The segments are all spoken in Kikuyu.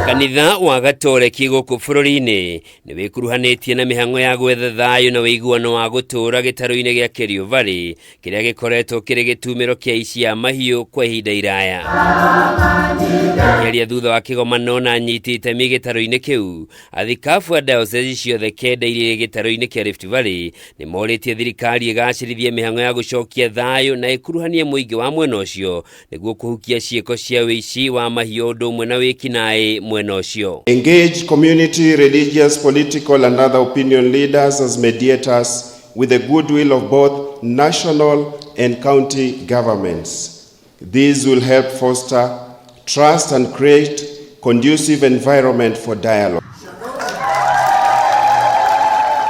Kanitha wa Gatoreki gũkũ bũrũri-inĩ nĩ wĩkuruhanĩtie na mĩhang'o ya gwetha thayũ na ũiguano wa gũtũũra gĩtarũ-inĩ gĩa Kerio Valley kĩrĩa gĩkoretwo kĩrĩ gĩtumĩro kĩa ici ya mahiũ kwa ihinda iraya. Kĩaria thutha wa kĩgomano na anyiti itemi gĩtarũ-inĩ kĩu, athikabu a diocese ciothe kenda iria irĩ gĩtarũ-inĩ kĩa Rift Valley nĩ morĩtie thirikari ĩgacĩrithie mĩhang'o ya gũcokia thayũ na ĩkuruhanie mũingĩ wa mwena ũcio nĩguo kũhukia ciĩko cia wĩici wa mahiũ ũndũ ũmwe na wĩkinaĩ mwena ũcio. Engage community, religious, political and other opinion leaders as mediators with the goodwill of both national and county governments. These will help foster trust and create conducive environment for dialogue.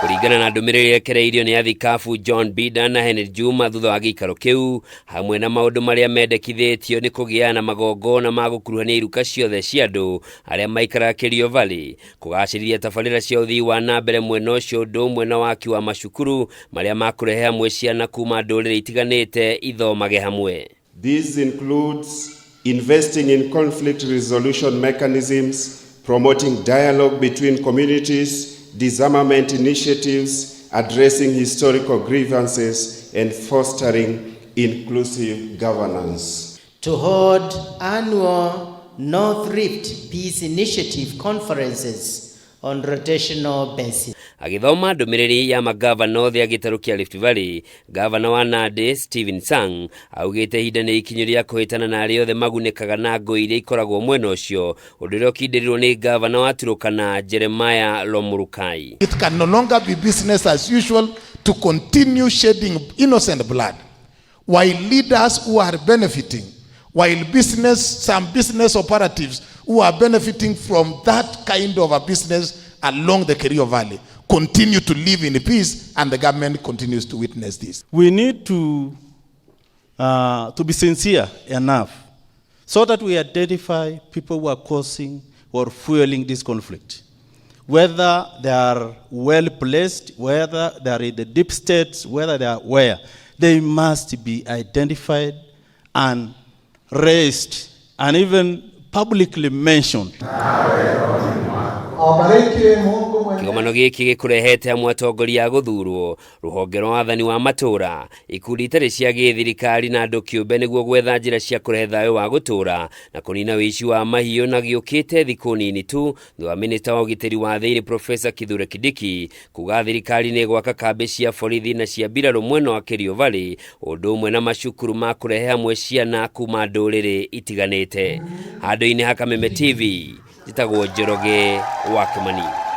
Kũringana na ndũmĩrĩri ĩrekereirio nĩ athikabu John Bida na Henry Juma thutha wa gĩikaro kĩu, hamwe na maũndũ marĩa mendekithĩtio nĩ kũgĩa na magongona ma gũkuruhania iruka ciothe cia andũ arĩa maikaraga Kerio Valley, kũgacĩrithia tabarĩra cia ũthii wa na mbere mwena ũcio ũndũ ũmwe na waki wa macukuru marĩa makũrehe hamwe ciana kuma ndũrĩrĩ itiganĩte ithomage hamwe. This includes investing in conflict resolution mechanisms, promoting dialogue between communities, disarmament initiatives, addressing historical grievances, and fostering inclusive governance. To hold annual North Rift Peace Initiative conferences on rotational basis. Agĩthoma ndũmĩrĩri ya magavana othe a gĩtarũ kĩa Rift Valley, gavana wa Nandi Stephen Sang augĩte ihinda nĩ ikinyu rĩa kũhĩtana na arĩa othe magunĩkaga na ngũĩ iria ikoragwo mwena ũcio, ũndũ ũrĩa ũkindĩrirwo nĩ gavana wa Turkana Jeremiah Lomurukai. It can no longer be business as usual to continue shedding innocent blood while leaders who are benefiting, while some business operatives who are benefiting from that kind of a business along the Kerio Valley continue to live in peace, and the government continues to witness this. We need to be sincere enough so that we identify people who are causing or fueling this conflict. Whether they are well placed, whether they are in the deep states, whether they are where, they must be identified and raised and even publicly mentioned. Kĩgomano gĩkĩ gĩkũrehete hamwe atongoria a gũthurwo, rũhonge rwa wathani wa matũũra, ikundi itarĩ cia gĩthirikari na andũ kĩũmbe nĩguo gwetha njĩra cia kũrehe thayũ wa gũtũũra na kũnina wĩici wa mahiũ, na gĩũkĩte thikũ nini tu thutha wa minista wa ũgitĩri wa thĩinĩ Profesa Kithure Kindiki kuga thirikari nĩ ĩgwaka kambĩ cia borithi na cia mbirarũ mwena wa Kerio Valley, ũndũ ũmwe na macukuru ma kũrehe hamwe ciana kuma ndũrĩrĩ itiganĩte. Handũ-inĩ ha Kameme TV, njĩtagwo Njoroge wa Kimani.